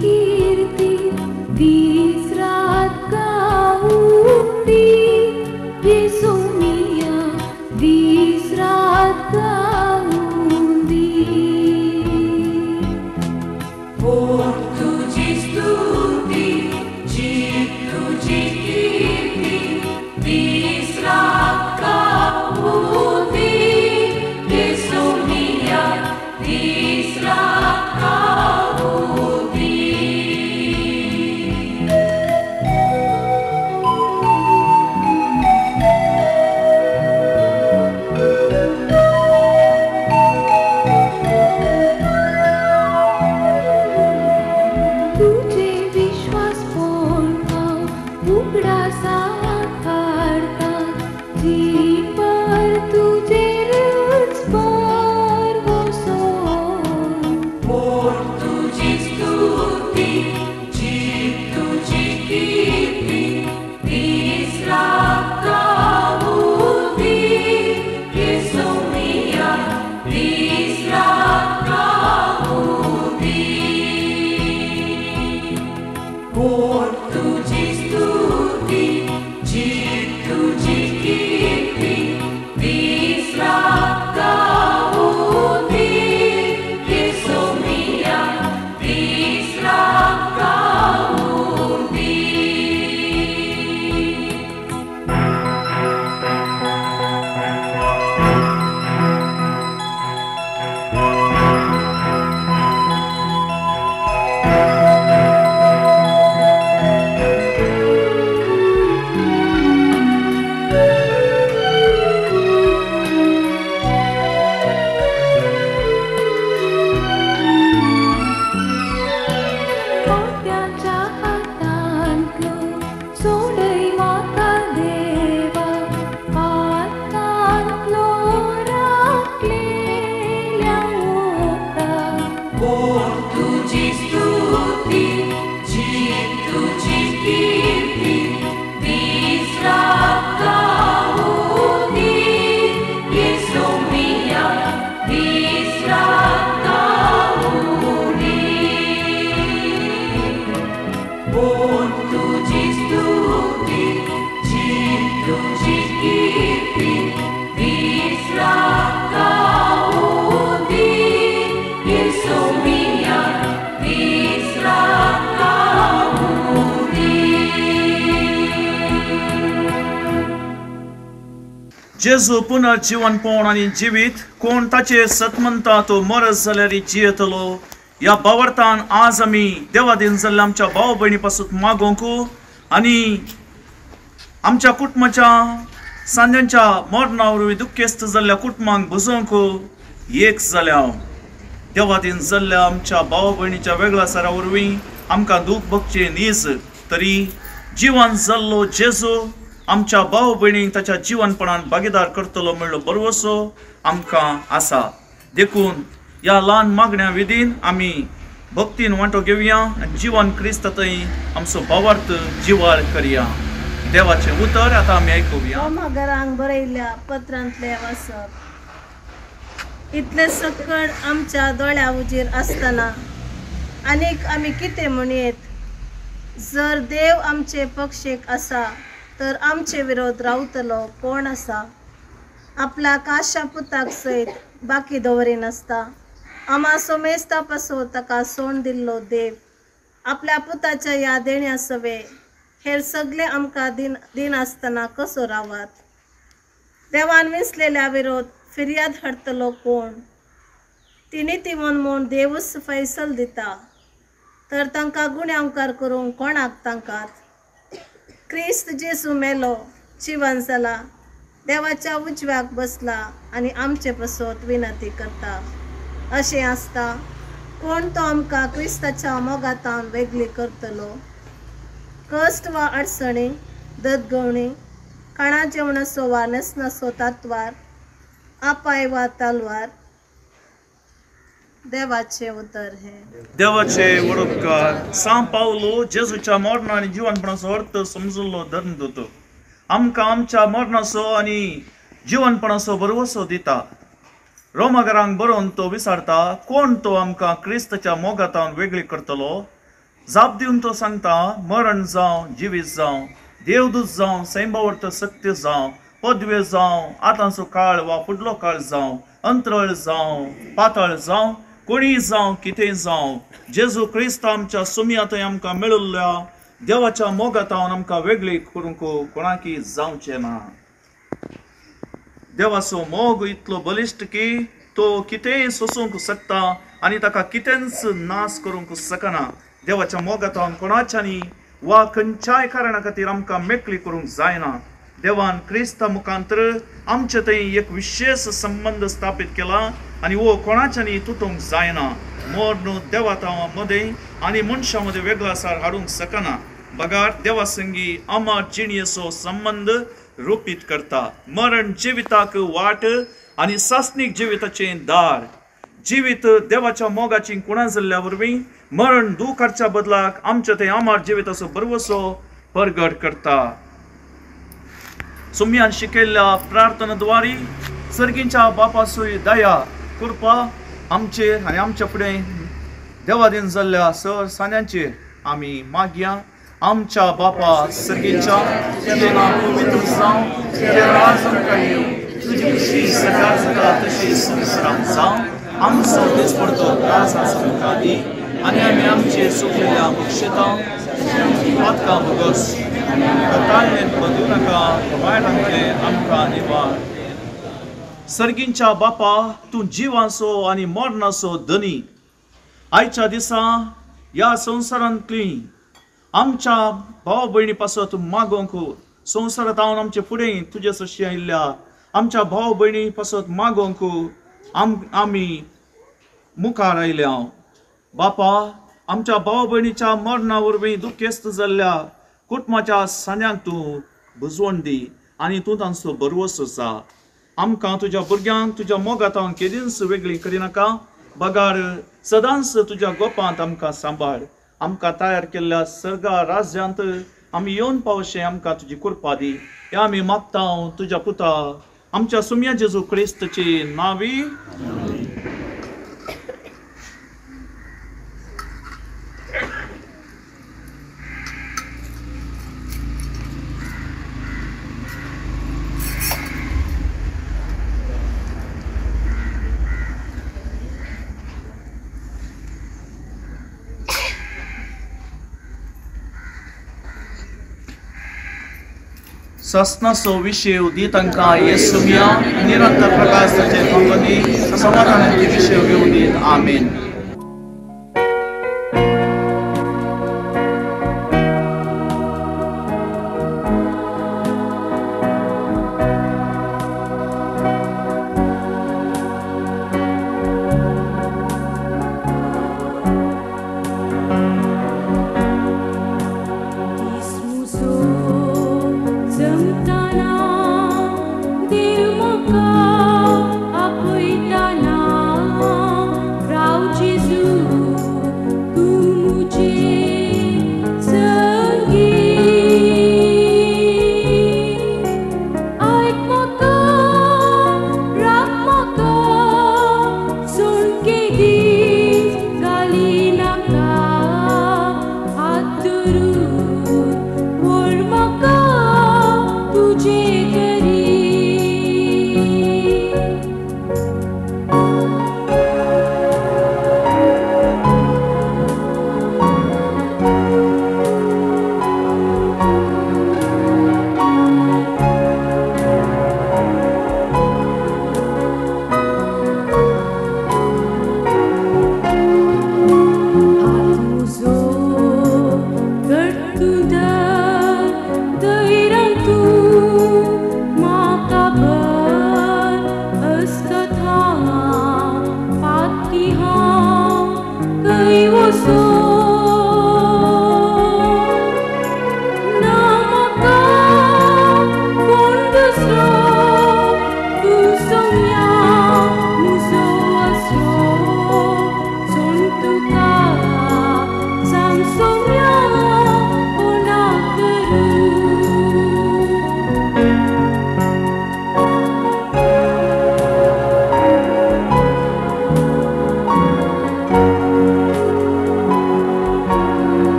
कीर्ती दीस रात गाऊंदी येसू मिया दीस रात गाऊंदी। पोट तुझी स्तुती जीभ तुझी कीर्ती दीस रात गाऊंदी येसू मिया दीस रात गाऊंदी। तुझे विश्वास पोळपाव उगडासाक हाडटा जीणभर तुजेरच भर वसोन। पोट तुझी स्तुती जीभ तुझी कीर्ती दीस रात गाऊंदी येसू मिया दीस रात गाऊंदी। पोट तुझी स्तुती जीभ तुझी कीर्ती दीस रात गाऊंदी येसू मिया दीस रात गाऊंदी। मोठ्याच्या हातांतलो सोडय म्हाका देवा हातांतलो राखलेल्या ओता। पोट तुझी स्तुती जीभ तुझी कीर्ती दीस रात गाऊंदी येसू मिया दीस रात गाऊंदी। पोट तुझी स्तुती जीभ तुझी कीर्ती दीस रात गाऊंदी येसू मिया दीस रात गाऊंदी। जेजू पुनर्जीवनपण आनी जिवीत कोण ताचेर सत म्हणता तो मरत जाल्यार जियेतलो ह्या भावार्थान आज आमी देवादीन जाल्ल्या आमच्या भाव भयणी पासून मागोवंक आनी आमच्या कुटुंबाच्या सांज्यांच्या मरणा वरवीं दुखेस्त जाल्ल्या कुटुंबांक बुजोवंक एक जाल्या। देवादीन जाल्ल्या आमच्या भाव भयणीच्या वेगळ्या सारा वरवीं आमकां दूख भोगचें न्हीच तरी जिवन जाल्लो जेजू आमच्या भाव भयणींक ताच्या जिवनपणान भागीदार करतलो म्हणलो भरवसो आमकां आसा। देखून ह्या ल्हान मागण्या विधीन आमी भक्तीन वांटो घेवया आनी जिवन क्रिस्त थंय आमचो भावार्थ जिवाळ करया। देवाचें उतर आतां आमी आयकुया। रोमागरांक बरयल्ल्या पत्रांतलें वाचप। इतलें सकळ आमच्या दोळ्या उजीर आसतना आनीक आमी कितें म्हणयेत? जर देव आमचे पक्षेक आसा तर आमचे विरोध रावतलो कोण आसा? आपल्या काशा पुताक सयत बाकी दवरिनासता आमा सोमेस्ता पासून ताका सोण दिल्लो देव आपल्या पुताच्या ह्या देण्या सवे हेर सगळे आमकां दिनासतना कसो रावात? देवान विंचलेल्या विरोध फिर्याद हाडटलो कोण? तिनी ती म्हूण देवूच फैसल दिता तर तांकां गुण्यांवकार करूंक कोणाक तांकां? क्रिस्त जेजू मेलो, जिवन जाला, देवाच्या उजव्याक बसला आनी आमचे पासत विनंती करता। अशें आसता कोण तो आमकां क्रिस्ताच्या मोगातान वेगळी करतलो? कश्ट वा अडचणी, ददगवणी, खाणा जेवणाचो वा न्हेसणाचो तातवार, आपाय वा तलवार। देवाचे उतर हे देवाचे वडोपकार। सांव पावलो जेजूच्या मरणा आनी जिवनपणाचो अर्थ समजुल्लो धर्मदूत आमकां आमच्या मरणाचो आनी जिवनपणाचो भरवसो दिता। रोमागरांक बरोवन तो विचारता कोण तो आमकां क्रिस्ताच्या मोगातावन वेगळी करतलो? जाप दिवन तो सांगता, मरण जावं जिवीत जावं, देवदूत जावं, सैंबावर्त सत्य जावं, पदवे जावं, आतांचो काळ वा फुडलो काळ जावं, अंतरळ जावं, पातळ जावं, कोणीय जावं, कितेंय जावं, जेजू क्रिस्त आमच्या सुमया थंय आमकां मेळिल्ल्या देवाच्या मोगातावन आमकां वेगळी करूंक कोणाकी जावचें ना. देवाचो मोग इतलो बलिश्ट की तो कितेंय सोसूंक शकता आनी ताका कितेंच नाश करूंक शकना. देवाच्या मोगातावन कोणाच्यानी वा खंयच्याय कारणा खातीर आमकां मेकळी करूंक जायना. देवान क्रिस्ता मुखांतर आमचे थंय एक विशेश संबंद स्थापीत केला आनी हो कोणाच्यानी तुटूंक जायना. मर्ण देवातावा मदें आनी मनशां मदें वेगळासार हाडूंक शकना, बगार देवा संगी अमर जिणेचो संबंद रुपीत करता. मरण जिविताक वाट आनी सासणीक जिविताचें दार. जिवीत देवाच्या मोगाची कुणां जाल्ल्या वरवीं मरण दुखाच्या बदलाक आमच्या थंय अमर जिविताचो भरवसो परगट करता. सुम्यान शिकयल्ल्या प्रार्थनाद्वारी सर्गींच्या बापासूय दया कृपा आमचेर आनी आमच्या फुडें देवादीन जाल्ल्या सर सान्यांचेर आमी मागया. आमच्या बापा सर्गींच्या, तुजें नांव पवित्र जावं, तुजें राज आमकां येवं, तुजी खुशी सदां जाता तशी संवसारांत जावं. आमचो दिसपडतो त्रास आमकां दी आनी आमी आमचेर चुकलेल्या बक्षिता पातकां भोगस, ताळणेंत बदलूं नाका, वायटांतलें आमकां निवार. सर्गींच्या बापा, तूं जिवाचो आनी मरणाचो धनी. आयच्या दिसा ह्या संवसारांतली आमच्या भाव भयणी पासत मागोवंक, संवसारांत हांव आमचे फुडें तुजे सशी आयिल्ल्या आमच्या भाव भयणी पासत मागोवंक आमी मुखार आयल्या. बापा, आमच्या भाव भयणीच्या मरणा वरवीं दुखेस्त जाल्ल्या कुटुंबाच्या सांद्यांक तूं बुजवण दी आनी तूं तांचो भरवसो जा. आमकां तुज्या भुरग्यांक तुज्या मोगांत केदींच वेगळी करिनाका, बगार सदांच तुज्या गोपांत आमकां सांबाळ. आमकां तयार केल्ल्या सर्गा राज्यांत आमी येवन पावशें आमकां तुजी कृपा दी. ह्या आमी मागता तुज्या पुता आमच्या सुम्या जेजू क्रिस्तची नावी. ससनाचो विशय दी तांकां येसुम्या निरंतर प्रकाशाचे थांबनी समाधानाचे विशय घेवन दीत. आमेन. देव म्हाका आपयताना रावची.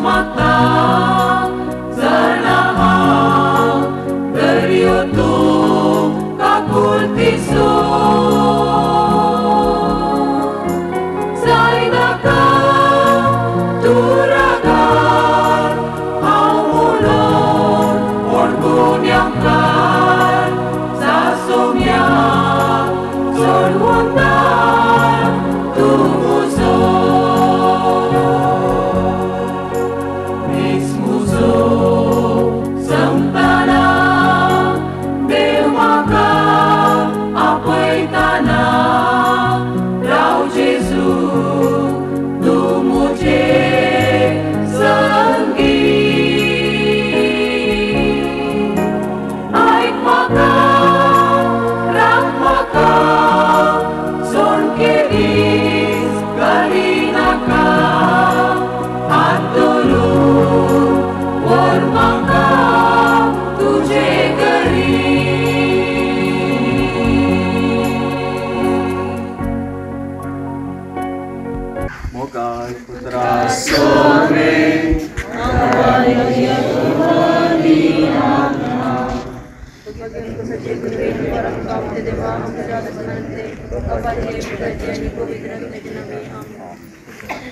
मागता जाणा हांव दर्यो तूं काकुळतीचो जायनाका तूं रागार हांव म्हणून कोण गुन्यांवकार जासोम्या चोडवंदार तूं म्हजो दीस म्हजो सोंपतना देव म्हाका आपयतना राव जेजू तूं म्हजे संगी आयक म्हाका राख म्हाका सोणके दीस घालिनाका हात धरून व्हर म्हाका तुजे घरी. मोगाळ पुत्रा देवा आमच्या आसनांतले बापाचे पुताचे आनी पवित्र आत्म्याचे नावे. आमेन.